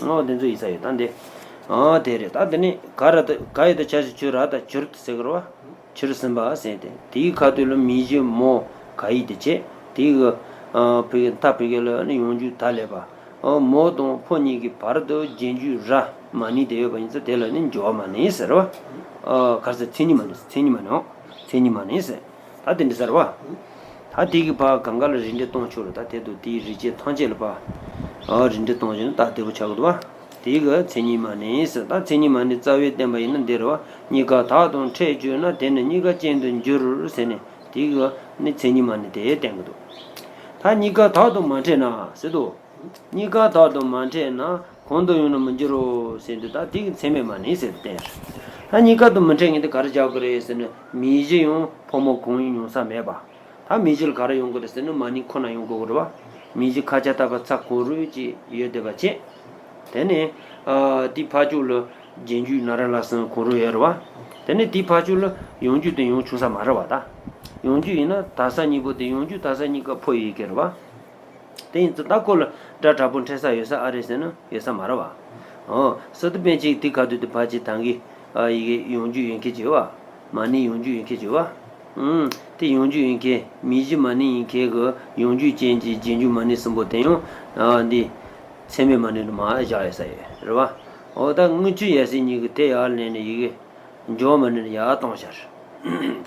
འོ་དེ་ཚོ་ཡིན་ས་ཡོད། ད་འདི་འོ་དེ་རེད། ད་དེ་ནས་ག་ར་ད་ག་ཡི་ད་ཆ་ཞིག་གྱུར་ར་ད་གྱུར་ཟེར་གི་རེད་བ། གྱུར་ཟིན་པ་ཟེར་ཏེ། དེའི་ཁ་ཐུག་ལ་མིང་གཞི་མོ་ག་ཡིག་དེ་བྱས། དེའི་གི་ཨ་ཕ་གི་མཐའ་ཕ་གི་ལ་ནི་ཡང་འཇུག་ད་སླེབས་པ། ཨ་མོ་དང་ཕོ་གཉིས་ཀྱི་བར་དུ་རྗེས་འཇུག་ར་མ་ནིང་དེ་ཡོད་པ་ཡིན་ཙང་དེ་ལ་ནི་འགྱུར་བ་མ་ནིང་ཟེར་བ། ཨ་ག་རེ་ཟེར། མཚན་ཉིད་མ་ནིང་། མཚན་ཉིད་མ་ནིང་འོ། མཚན་ཉིད་མ་ནིང་ཟེར། ད་དེ་འདྲ་ཟེར་བ། ད་ ཨ་དེ་གི་ཕར་གང་ག་ལ་རིགས་འགྲེ་གཏོང་ཆོག་རེད། ད་དེ་དུ་དེའི་རིགས་ཅན་ཐམས་ཅད་ལ་ཕར་ཨ་རིགས་འགྲེ་གཏོང་བཞིན་ད་བདེ་པོ་ཆགས་ཀྱི་འདུག་བ། དེ་གི་མཚན་ཉིད་མ་ནིང་ཟེར། ད་མཚན་ཉིད་མ་ནིང་རྩ་བའི་བསྟན་པ་ཡིན་ན་འདི་རེད་བ། གཉིས་ཀ་དག་ཏུ་འཕྲད་གྱུར་ན་དེ་ནི་གཉིས་ཀ་ཅན་དུ་འགྱུར་ཟེར་ནས་དེ་གི་ནི་མཚན་ཉིད་མ་ནིང་དེ་བསྟན་གྱི་འདུག་ད་གཉིས་ཀ་དག་ཏུ་མ་འཕྲད་ན་ཟེར་དུ། གཉིས་ཀ་དག་ཏུ་མ་འཕྲད་ན་གང་དུ་ཡང་ན་མི་འགྱུར་རོ་ཟེར་འདི་ད་དེ་གི་མཚན་མེད་མ་ནིང་ཟེར་བསྟན། ད་གཉིས་ཀ་དུ་མི་འཕྲད་ངེས་དེ་ག་རེ་བྱ་དགོས་རེད་ཟེར་ན་མིང་གཞི་ཡང་ཕོ་མོ་གང་ཡང་ཡོང་ས་མེད་པ། ད་མིང་གཞི་ལ་ག་རེ་ཡོང་དགོས་རེད་ཟེར་ན་མ་ནིང་ཁོ་ན་ཡོང་དགོས་རེད་བ། མིང་གཞི་ཁ་ཆ་ད་བ་ཚ་གང་རུང་ཅིག་ཡོད་བསྡད་པ་བྱས། དེ་ནས་ཨ་དེའི་ཕར་ཕྱོགས་ལ་རྗེས་འཇུག་ན་ར་ལ་སོགས་གང་རུང་ཡོད་རེད་བ། དེ་ནས་དེའི་ཕར་ཕྱོགས་ལ་ཡང་འཇུག་དེ་ཡང་བྱུང་ས་མ་རེད་བ་ད། ཡང་འཇུག་ཡིན་ན་ད་ས་གཉིས་པོ་དེ་ཡང་འཇུག་ད་ས་གཉིས་ཀ་ཕོ་ཡི་གེ་རེད་བ། དེ་ཡིན་ཙང་ད་ཁོ་ལ་སྒྲ་དྲག་པོ་འཕྲད་ས་ཡོད་ས་ཨ་རེད་ཟེར་ན་ཡོད་ས་མ་རེད་བ། ཨོ། སི་ཏུ་པཎ་ཆེན་དེ་ག་དུས་དེ་ཕར་ཅིག་དང་གི་ཨ་ཡི་གེ་ཡང་འཇུག་ཡོད་མཁན་ཅིག་ཡོད་བ། མ་ནིང་ཡང་འཇུག་ཡོད་མཁན་ཅིག་ཡོད་བ། ཨུམ། དེ་ཡང་འཇུག་ཡོད་མཁན་མིང་གཞི་མ་ནིང་ཡིན་མཁན་གི་ཡང་འཇུག་ཅན་གྱི་རྗེས་འཇུག་མ་ནིང་གསུམ་པོ་དེ་ཡང་ཨ་འདི་མཚན་མེད་མ་ནིང་དུ་མར་བཞག་ཡོད་ས་ཡོད་རེད་བ། ཨོ་ད་དངུལ་ཆུ་ཡ་སྲིད་གཉིས་ཀྱི་དེ་ཡར་ལེན་ནས་ཡི་གེ་འཇོག་མ་ནིང་ཡར་གཏོང་ཤར།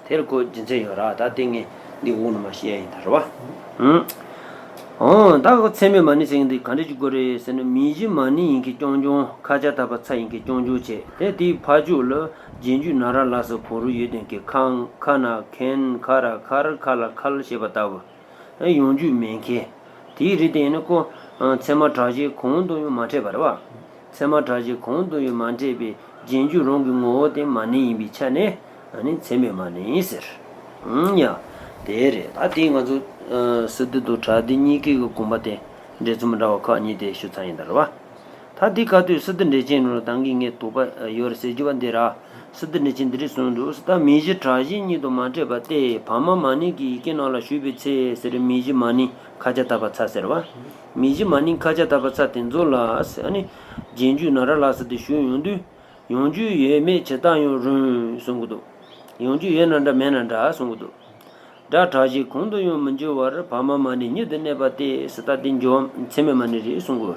དེར་ཁོ་རྒྱུ་མཚན་ཡོད་ར། ད་དེ་ངས་འདི་འོག་ནས་མར་བཤད་ཡ་ཡིན་ད་རེད་བ། ཨང་། ཨོ་ད་ཁོ་མཚན་མེད་མ་ནིང་ཟེར་མཁན་འདི་ག་འདྲ་ཅིག་དགོས་རེད་ཟེར་ན་མིང་གཞི་མ་ནིང་ཡིན་མཁན་རྐྱང་རྐྱང་ཁ་ཆ་ད་བ་ཚ་ཡིན་མཁན་རྐྱང་རྐྱང་བྱས། དེ་དེའི་ཕར་ཕྱོགས་ལ་རྗེས་འཇུག་ན་ར་ལ་སོགས་གང་རུང་ཡོད་དོན་གྱི་ཁ་ཁ་ན་ཁན་ཁ་ར་ཁར་ཁ་ལ་ཁལ་ཞེས་པ་ལྟ་བུ། ཡང་འཇུག་མེད་མཁན། དེའི་རིགས་དེ་ཡིན་ན་ཁོ་ཚད་མ་གྲགས་ཆེན་གང་དུ་ཡང་མ་འཕྲད་པ་རེད་བ། ཚད་མ་གྲགས་ཆེན་གང་དུ་ཡང་མ་འཕྲད་པའི་རྗེས་འཇུག་རང་གི་ངོ་བོ་དེ་མ་ནིང་ཡིན་པའི་ཆ་ནས་ཨ་ནི་མཚན་མེད་མ་ནིང་ཟེར། ཨང་ཡ། དེ་རེད། ད་དེ་ང་ཚོ་སི་ཏུ་དང་བྲག་སྡེ་གཉིས་ཀའི་གི་དགོངས་པ་དེ་འགྲེལ་ཚུལ་མི་འདྲ་བ་ཁག་གཉིས་དེ་ཞུ་ཚར་ཡིན་ད་རེད་བ། ད་འདི་ག་དུས་སི་ཏུ་འགྲེལ་ཆེན་ནང་ལ་ད་གིན་ངས་དོགས་པ་ཡོད་རེད་ཟེར་རྒྱུ་བ་འདི་ར། སི་ཏུ་འགྲེལ་ཆེན་འདི་རིགས་གསུངས་འདུག་ད་མིང་གཞི་གྲགས་ཆེན་གཉིས་དང་མ་འཕྲད་པ་སྟེ་བར་མ་མ་ནིང་གི་ཡི་གེ་རྣམས་ལ་ཞུགས་པའི་ཚེ་ཟེར། མིང་གཞི་མ་ནིང་ཁ་ཆ་ད་བ་ཚ་ཟེར་བ། མིང་གཞི་མ་ནིང་ཁ་ཆ་ད་བ་ཚ་དེ་ཚོ་ལ་ཟེར་ནི་རྗེས་འཇུག་ན་ར་ལ་སོགས་དེ་ཞུགས་ཡོང་དུས་ཡང་འཇུག་ཡོད་མེད་ཇི་ལྟར་ཡང་རུང་གསུང་གི་འདུག་ཡང་འཇུག་ཡོད་ན་འདྲ་མེད་ན་འདྲ་གསུང་གི་འདུག་སྒྲ་གྲགས་ཆེན་གང་དུ་ཡང་མི་འགྱུར་བར་བར་མ་མ་ནིང་ཉིད་དུ་གནས་པ་སྟེ་ཟེར། ད་དེ་འཇོག་མཚན་མེད་མ་ནིང་རེད་གསུང་གི་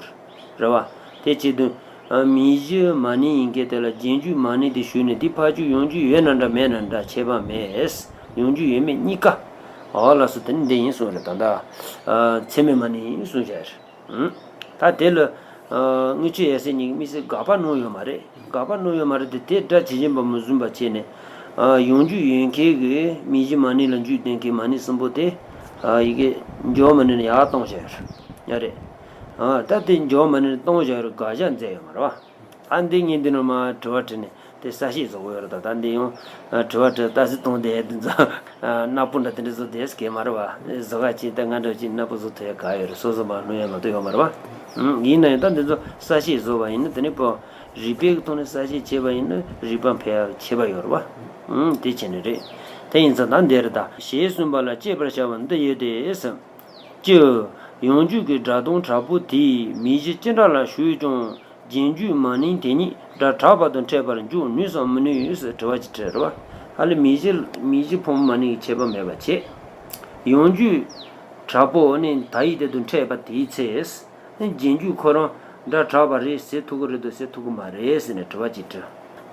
རེད་བ། དེ་བྱེད་དུས་མིང་གཞི་མ་ནིང་ཡིན་མཁན་དེ་ལ་རྗེས་འཇུག་མ་ནིང་དེ་ཞུགས་ནས་དེ་ཕར་ཕྱོགས་ཡང་འཇུག་ཡོད་ན་འདྲ་མེད་ན་འདྲ་ཁྱད་པར་མེད། ཡང་འཇུག་ཡོད་མེད་གཉིས་ཀ་འོ་ལ་སོགས་དེ་ནི་འདི་ཡིན་གསུངས་རེད། ད་ལྟ་མཚན་མེད་མ་ནིང་ཡིན་གསུངས་བྱས་རེད། ད་དེ་ལ་དངུལ་ཆུ་ཡ་སྲིད་གཉིས་དམིགས་བསལ་དགག་པ་གནང་ཡོད་མ་རེད། དགག་པ་གནང་ཡོད་མ་རེད་དེ་དེ་སྒྲ་ཇི་བཞིན་པ་མི་བཟུང་བ་བྱས་ནས་ཡང་འཇུག་ཡོད་མཁན་གྱི་མིང་གཞི་མ་ནིང་ལ་འཇུག་དོན་གྱི་མ་ནིང་གསུམ་པོ་དེ་ཡི་གེ་འཇོག་མ་ནིང་ལ་ཡར་གཏོང་བྱས་ཡོད་རེད། ད་དེ་འཇོག་མ་ནིང་གཏོང་བྱས་ཡོད་རེད། དགག་བྱ་མཛད་ཡོད་མ་རེད་བ། ད་འདི་ངས་འདི་ནང་མར་དྲི་བ་དྲིས་ནས་དེ་གསལ་བཤད་བཟོ་གི་ཡོད་རེད། ད་ད་འདི་ཡང་དྲི་བ་དྲི་ལྟ་ཚུལ་གཏོང་དེ་འདི་ཚོ་སྣ་སྤུ་འདྲ་དེ་འདྲ་བཟོ་དེ་སྐད་མ་རེད་བ། བཟོ་ག་ཅིག་ད་ང་འདྲ་ཅིག་སྣ་སྤུ་བཟོ་ཐུབ་ཡ་ག་ཡོད་རེད། སོ་སོ་མར་སྣོན་ཡ་མ་གཏོགས་ཡོད་མ་རེད་བ། ཡིན་ན་ཡང་ད་འདི་ཚོ་གསལ་བཤད་བཟོ་བ་ཡིན་ན་དེ་ནི་པོ་རིགས་པའི་ཐོག་ནས་གསལ་བཤད་བྱས་པ་ཡིན་ན་རིགས་པ་འཕེལ་ཡ་ཁྱད་པར་ཡོད་རེད་བ། དེ་བྱས་ནས་རེད། དེ་ཡིན་ཙང་ད་འདི་རེད། ད་ཞེས་གསུངས་པ་ལ་དཔྱད་པར་བྱ་བ་འདི་ཡོད་དེ། སྤྱི། ཡང་འཇུག་གི་སྒྲ་གདངས་དྲག་པོ་དེས་མིང་གཞི་ཅི་འདྲ་ལ་ཞུགས་ཀྱང་རྗེས་འཇུག་མ་ནིང་དེ་ཉིད་སྒྲ་གྲགས་པ་དང་འཕྲད་པར་འཇོག་ནུས་སམ་མི་ནུས་ཟེར་དྲི་བ་ཅིག་དྲིས་རེད་བ། ཧ་ལས་མིང་གཞི་མིང་གཞི་ཕོ་མོ་མ་ནིང་གི་ཁྱད་པར་མེད་པ་བྱས། ཡང་འཇུག་དྲག་པོ་ནི་ད་ཡིག་དེ་དང་འཕྲད་པ་དེའི་ཚེ། རྗེས་འཇུག་ཁོ་རང་སྒྲ་གྲགས་པ་རེད་ཟེར་ཐུབ་ཀྱི་རེད་འདུག་ཟེར་ཐུབ་ཀྱི་མ་རེད་ཟེར་ནས་དྲི་བ་ཅིག་དྲིས།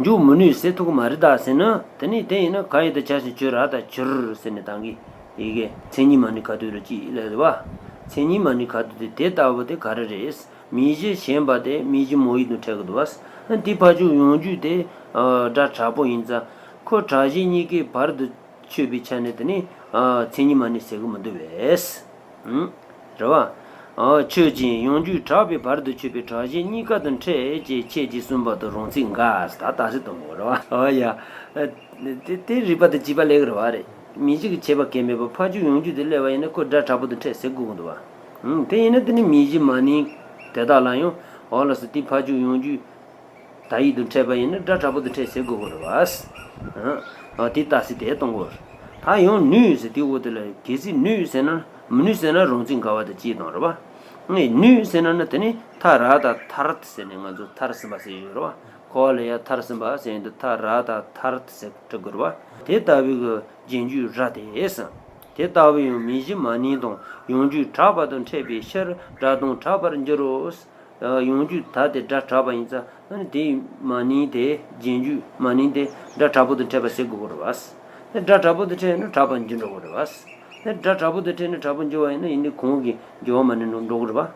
འཇོག་མི་ནུས་ཟེར་ཐུབ་ཀྱི་མ་རེད་ད་ཟེར་ན། དེ་ནི་དེ་ཡིན་ན་ག་ཡི་དང་བྱ་ཞིང་གྱུར་ར་ད་གྱུར་ཟེར་ནས་ད་གིན་ཡི་གེ་མཚན་ཉིད་མ་ནིང་ག་དུས་རེད་ཅིག་ལབ་རེད་བ། མཚན་ཉིད་མ་ནིང་ག་དུས་དེ་དེ་ལྟ་བུ་དེ་ག་རེ་རེད། མིང་གཞི་གཞན་པ་དེ་མིང་གཞི་མོ་ཡིག་དང་འཕྲད་ཀྱི་འདུག་བ། དེ་ཕར་ཕྱོགས་ཡང་འཇུག་དེ་སྒྲ་དྲག་པོ་ཡིན་ཙང་ཁོ་གྲགས་ཆེན་གཉིས་ཀའི་བར་དུ་ཆོད་པའི་ཆ་ནས་དེ་ནི་མཚན་ཉིད་མ་ནིང་ཟེར་གྱི་མི་འདུག་བས། རེད་བ། ཆོས་ཅན། ཡང་འཇུག་གྲགས་པའི་བར་དུ་ཆོད་པའི་གྲགས་ཆེན་གཉིས་ཀ་དང་འཕྲད་ཅེས་ཁྱེད་ཀྱིས་གསུངས་པ་དང་རང་ཚིག་འགལ། ད་རྟགས་གསལ་གཏོང་དགོས་རེད་བ། ཨོ་ཡ། དེ་དེ་རིགས་པ་དང་བྱེད་པ་ལས་ཀྱི་རེད་བ་རེད། མིང་གཞི་གི་ཁྱད་པར་གང་མེད་པར་ཕར་ཕྱོགས་ཡང་འཇུག་དེ་སླེབས་པ་ཡིན་ན་ཁོ་སྒྲ་དྲག་པོ་དང་འཕྲད་ཟེར་དགོས་ཀྱི་འདུག་བ། དེ་ཡིན་ན་དེ་ནི་མིང་གཞི་མ་ནིང་དེ་དག་ལ་ཡང་འོ་ལགས་སོ་དེ་ཕར་ཕྱོགས་ཡང་འཇུག་ད་ཡིག་དང་འཕྲད་པ་ཡིན་ན་སྒྲ་དྲག་པོ་དང་འཕྲད་ཟེར་དགོས་ཀྱི་རེད་བ། ཨ་དེ་རྟགས་གསལ་དེ་གཏོང་དགོས་རེད། ད་ཡང་ནུས་ཟེར་དེའི་འོག་དེ་ལ་གལ་སྲིད་ནུས་ཟེར་ན་མི་ནུས་ཟེར་ན་རང་ཚིག་འགལ་བ་དང་གཅིག་དང་རེད་བ། ངས་ནུས་ཟེར་ན་ནི་དེ་ནི་ཐ་ར་ད་ཐར་ཟེར་ནས་ང་ཚོ་ཐར་ཟིན་པ་ཟེར་ཡོད་རེད་བ། གོ་བ་ལ་ཡ་ཐར་ཟིན་པ་ཟེར་ཡིན་དུས་ཐ་ར་ད་ཐར་ཟེར་འབྲི་དགོས་རེད་བ། དེ་ལྟ་བུའི་གི་རྗེས་འཇུག་ར་དེ་ཟེར། དེ་ལྟ་བུ་ཡང་མིང་གཞི་མ་ནིང་དང་ཡང་འཇུག་གྲགས་པ་དང་འཕྲད་པའི་ཕྱིར་སྒྲ་གདངས་དྲག་པར་འགྱུར་རོ། ཡང་འཇུག་ད་དེ་སྒྲ་གྲགས་པ་ཡིན་ཙང་ཨ་ནི་དེའི་མ་ནིང་དེ་རྗེས་འཇུག་མ་ནིང་དེ་སྒྲ་དྲག་པོ་དང་འཕྲད་པ་ཟེར་དགོས་ཀྱི་རེད་བ། སྒྲ་དྲག་པོ་དང་འཕྲད་ན་གྲགས་པར་འགྱུར་འགྲོ་གི་རེད་བ། དེ་སྒྲ་དྲག་པོ་དེ་འཕྲད་ནས་དྲག་པོ་འགྱུར་བ་ཡིན་ན་ཡིན་ནའི་གོང་གི་འགྱུར་བ་མ་ནིང་ནང་འགྲོ་གི་རེད་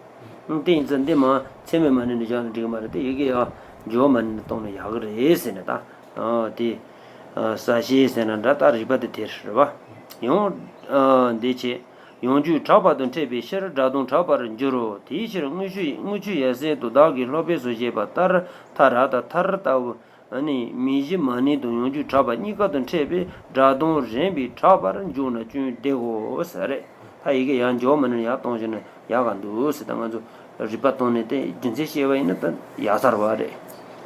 པ། དེ་ཡིན་ཙང་འདི་མ་ཚད་མའི་མ་ནིང་ནང་བཞག་ན་འགྲིག་གི་མ་རེད། དེ་ཡི་གེ་ཡང་འགྱུར་བ་མ་ནིང་ནང་གཏོང་ན་ཡག་གི་རེད་ཟེར་ནས་ད། དེ་ས་ཤེས་ཟེར་ན་འདྲ། ད་རིགས་པ་དེ་དེ་རེད་པ། ཡང་འདི་བྱས། ཡང་འཇུག་དྲག་པ་དང་འཕྲད་པའི་ཕྱིར་སྒྲ་དོན་དྲག་པར་འགྱུར་རོ། དེའི་ཕྱིར་དངོས་ཆོས་དངོས་ཆོས་ཡབ་སྲས་དང་བདག་གི་སློབ་དཔོན་སོགས་བཤད་པ་ལྟར་ཐ་ར་དང་ཐར་ལྟ་བུ། ཨ་ནི་མིང་གཞི་མ་ནིང་དང་ཡང་འཇུག་དྲག་པ་གཉིས་ཀ་དང་འཕྲད་པའི་སྒྲ་དོན་རན་པའི་དྲག་པར་འཇུག་ན་སྐྱོན་བདེ་གོ་ཟེར་རེད། ད་ཡི་གེ་ཡང་འགྱུར་བ་མ་ནིང་ནང་ཡར་གཏོང་བྱས་ན་ཡག་ག་འདུག་ཟེར། ད་ང་ཚོ་རིགས་པ་བཏོན་ནས་དེ་རྒྱུ་མཚན་བཤད་པ་ཡིན་ན་ད་ཡག་ས་རེད་པ། རེད།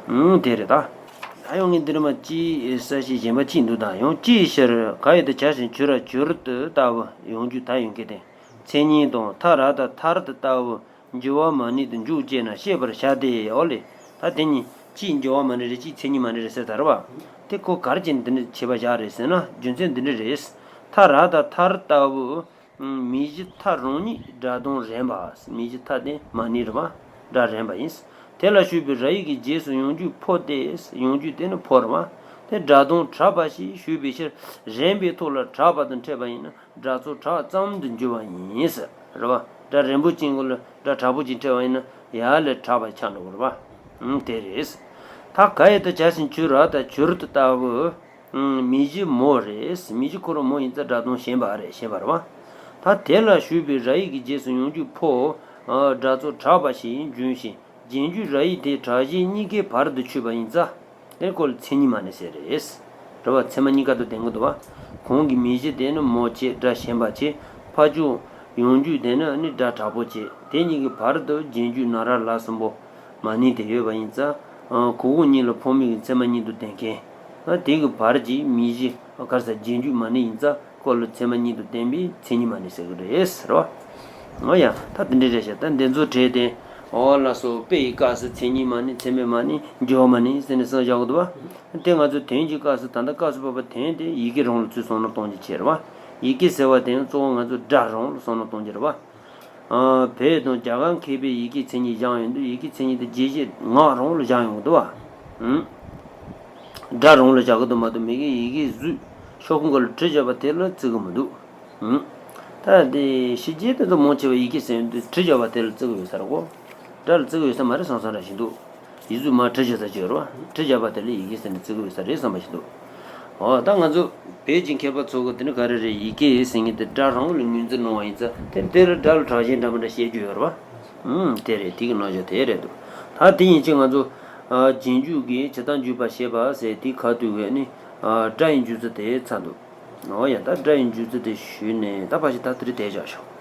ཨང་། དེ་རེད་ད། ད་ཡང་ངས་འདིར་མ་ཅི་ས་ཞིག་གཞན་པ་ཅི་འདུག་ད་ཡང་ཅིའི་ཕྱིར་ག་ཡི་དུ་བྱ་ཞིང་གྱུར་ར་གྱུར་ཏུ་ལྟ་བུ་ཡང་འཇུག་ད་ཡོང་གི་དེ། མཚན་ཉིད་དང་ཐ་ར་དང་ཐར་ཏུ་ལྟ་བུ། འགྱུར་བ་མ་ནིང་དུ་འཇུག་ཅེ་ན་ཤེས་པར་བྱ་སྟེ། འོ་ལེ། ད་དེ་གཉིས་གཅིག་འགྱུར་བ་མ་ནིང་རེད། གཅིག་མཚན་ཉིད་མ་ནིང་རེད་ཟེར་ད་རེད་པ། དེ་ཁོ་ག་རེ་བྱས་ནས་འདི་འདྲ་བྱས་པ་བཞག་རེད་ཟེར་ན་རྒྱུ་མཚན་འདི་འདྲ་རེད། ཐ་ར་དང་ཐར་ལྟ་བུ། མིང་གཞི་ཐ་རང་ཉིད་སྒྲ་དོན་རན་པ། མིང་གཞི་ཐ་དེ་མ་ནིང་རེད་པ། སྒྲ་རན་པ་ཡིན། དེ་ལ་ཞུགས་པའི་ར་ཡིག་གི་རྗེས་སུ་ཡང་འཇུག་ཕོ་སྟེ། ཡང་འཇུག་དེ་ནི་ཕོ་རེད་པ། དེ་སྒྲ་དོན་དྲག་པ་ཞེས་ཞུས་པའི་ཕྱིར་རན་པའི་ཐོག་ལ་དྲག་པ་དང་འཕྲད་པ་ཡིན་ན། སྒྲ་ཚོགས་དྲག་ཙམ་དུ་འགྱུར་བ་ཡིན་ཟེར། རེད་པ། སྒྲ་རན་པོ་ཅན་གོ་ལ་སྒྲ་དྲག་པོ་ཅིག་འཕྲད་པ་ཡིན་ན་ཡར་ལས་དྲག་པ་ཆགས་འགྲོ་གི་རེད་པ། ཨང་། དེ་རེད། ད་ག་ཡི་དུ་བྱ་ཞིང་གྱུར་ར་དང་གྱུར་ཏུ་ལྟ་བུ། ཨང་། མིང་གཞི་མོ་རེད། མིང་གཞི་ཁོ་རང་མོ་ཡིན་ཙང་སྒྲ་དོན་ཞན་པ་རེད། ཞན་པ་རེད་པ། ད་དེ་ལ་ཞུགས་པའི་ར་ཡིག་གི་རྗེས་སུ་ཡང་འཇུག་ཕོ། སྒྲ་ཚོགས་དྲག་པ་ཞེས་འབྱུང་ཞིང་། རྗེས་འཇུག་ར་ཡིག་དེ་དྲག་ཞན་གཉིས་ཀའི་བར་དུ་ཆུད་པ་ཡིན་ཙང་། དེ་ཁོ་ལ་མཚན་ཉིད་མ་ནིང་ཟེར་རེད། རེད་པ། ཚད་མ་གཉིས་ཀ་དང་ལྡན་གྱི་འདུག་པ། གོང་གི་མིང་གཞི་དེ་ནི་མོ་བྱས་སྒྲ་ཞན་པ་བྱས། ཕར་ཕྱོགས་ཡང་འཇུག་དེ་ནི་ནི་སྒྲ་དྲག་པོ་བྱས། དེ་གཉིས་ཀྱི་བར་དུ་རྗེས་འཇུག་ན་ར་ལ་གསུམ་པོ་མ་ནིང་དེ་ཡོད་པ་ཡིན་ཙང་། གོ་གོ་གཉིས་ལ་ཕོ་མོ་གི་ཚད་མ་གཉིས་དང་ལྡན་མཁན། དེ་གི་བར་གྱི་མིང་གཞི་ག་རེ་ཟེར་རྗེས་འཇུག་མ་ནིང་ཡིན་ཙང་། ཁོ་ལ་ཚད་མ་གཉིས་དང་ལྡན་པའི་མཚན་ཉིད་མ་ནིང་ཟེར་གི་རེད་ཟེར་བ། འོ་ཡ། ད་དེ་འདྲ་རེད་ཤག་ད་འདི་ཚོ་བྲིས་ཏེ། འོ་ལགས་སོ། དཔེ་ཡི་སྐབས་སུ་མཚན་ཉིད་མ་ནིང་ཚད་མའི་མ་ནིང་འགྱུར་བ་མ་ནིང་ཟེར་ནས་གསུངས་བཞག་གི་འདུག་པ། དེ་ང་ཚོ་དོན་གྱི་སྐབས་སུ་ད་ལྟ་སྐབས་སུ་བབ་པ་དོན་དེ་ཡི་གེ་རང་ལ་ཚུར་བསམ་བློ་གཏོང་རྒྱུ་བྱས་རེད་པ། ཡི་གེ་ཟེར་བ་དེ་ཡང་གཙོ་བོ་ང་ཚོ་སྒྲ་རང་ལ་བསམ་བློ་གཏོང་རྒྱུ་རེད་པ། བོད་དང་རྒྱ་གར་མཁས་པའི་ཡི་གེའི་མཚན་ཉིད་སྦྱངས་ཡོང་དུས་ཡི་གེའི་མཚན་ཉིད་དེ་རྗེས་བྱེད་ངག་རང་ལ་སྦྱངས་ཡོང་གི་འདུག་པ། སྒྲ་རང་ལ་བཞག་གི་འདུག་མ་གཏོགས་མི་གིས་ཡི་གེ་གཟུགས་ཤོག་གུ་འགའ་ལ་བྲིས་བཞག་པ་དེ་ལ་བརྩི་གི་མི་འདུག་ད་དེ་ཕྱི་རྒྱལ་དེ་ཚོ་མང་ཆེ་བ་ཡི་གེ་ཟེར་དུས་བྲིས་བཞག་པ་དེ་ལ་བརྩི་གི་ཡོད་ས་རེད་གོ། སྒྲ་ལ་བརྩི་གི་ཡོད་ས་མ་རེད་བསམ་བསམ་འདྲ་ཞིག་འདུག་ཡིག་གཟུགས་མར་བྲིས་བཞག་ས་ཅིག་ཡོད་རེད་པ། བྲིས་བཞག་པ་དེ་ལ་ཡི་གེ་ཟེར་ནས་བརྩི་གི་ཡོད་ས་རེད་བསམ་པ་ཞིག་འདུག་འོ་ད་ང་ཚོ་བོད་ཀྱི་མཁས་པ་ཚོ་གི་དེ་ནི་ག་རེ་རེད། ཡི་གེ་ཟེར་མཁན་དེ་སྒྲ་རང་ལ་ངོས་འཛིན་གནང་བ་ཡིན་ཙང་དེ་དེ་ལ་སྒྲ་ལ་དྲག་ཞན་འདྲ་མི་འདྲ་བཤད་རྒྱུ་ཡོད་རེད་པ། ཨུམ། དེ་རེད། དེ་གི་རྣམ་གཞག་དེ་རེད་འདུག་ད་དེ་ཡིན་ཕྱིན་ང་ཚོ་རྗེས་འཇུག་གི་བྱེད་སྟངས་འཇུག་པ་ཞེས་པ་ཟེར་དེ་ཁ་ཐུག་གི་ནི་སྒྲ་ཡི་འཇུག་ཚུལ་དེ་ཚར་འདུག་འོ་ཡ། ད་སྒྲ་ཡི་འཇུག་ཚུལ་དེ་ཞུས་ནས་ད་ཕར་ཞིག་ད་དེ་རིང་དེ་བཞག་ཤོག